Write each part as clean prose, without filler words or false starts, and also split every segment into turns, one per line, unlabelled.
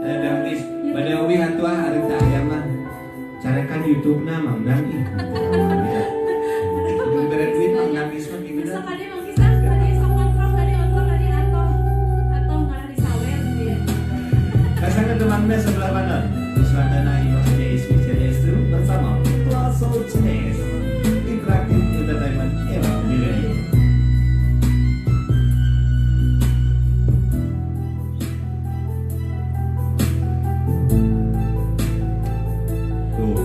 Dangdis bade uwi atuh ari teh aya mah. Carekan YouTube-na Mang Dan ih. Bere duit Mang Dangdis mah gitu dah.
Besok kali Mang Kisah, tadi sok kontrol tadi kontrol tadi atau ngarah disawer dia.
Pasangan teman sebelah kanan. Kuswandana Imas Jais Wisnu bersama Plaso Cines Interaktif Entertainment Era Millennium. Tuh.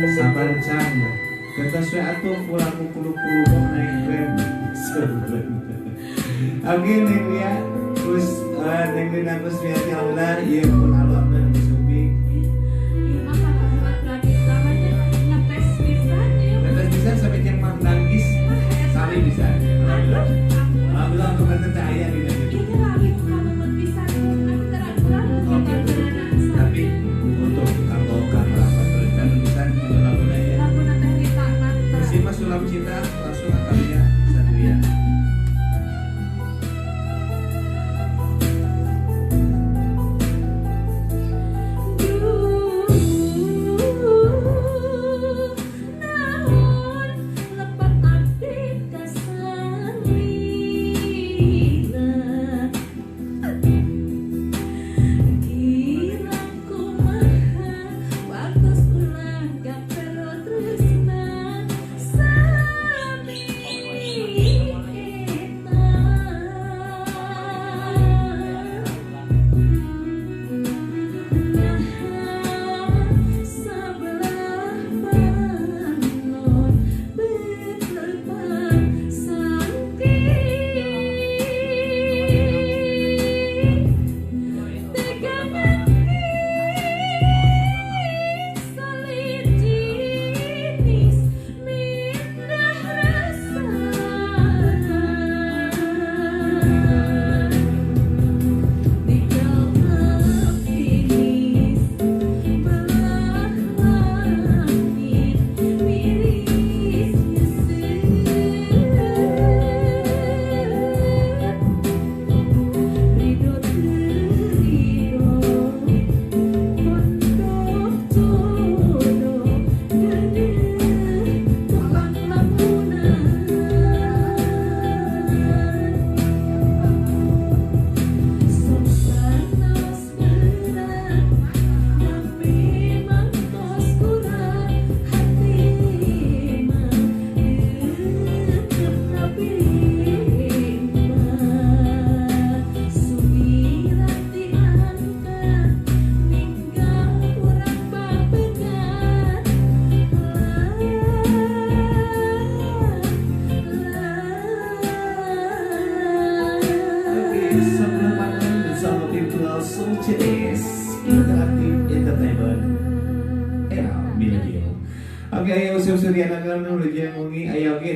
Sabar can, kertas we atuh pulang kulu-kulu naik tren. Oke Neng Ria, terus Neng Rina Kusmiati alhamdulillah ieu pun alhamdulillah disumping. Ngetes pisan sampai jeung Mang Danggis sami bisa. Alhamdulillah untuk nanti teh aya dina dieu. Tapi untuk kanggo kang rapat kan bisa laguna ya. Mas Sulam Cinta langsung akalnya Satria.
Waktu pulang gak perlu tresna.
Ploso Cedes Interaktif Entertainment Era Millennial. Oke, ayo usul-usul yang wengi ayo oke.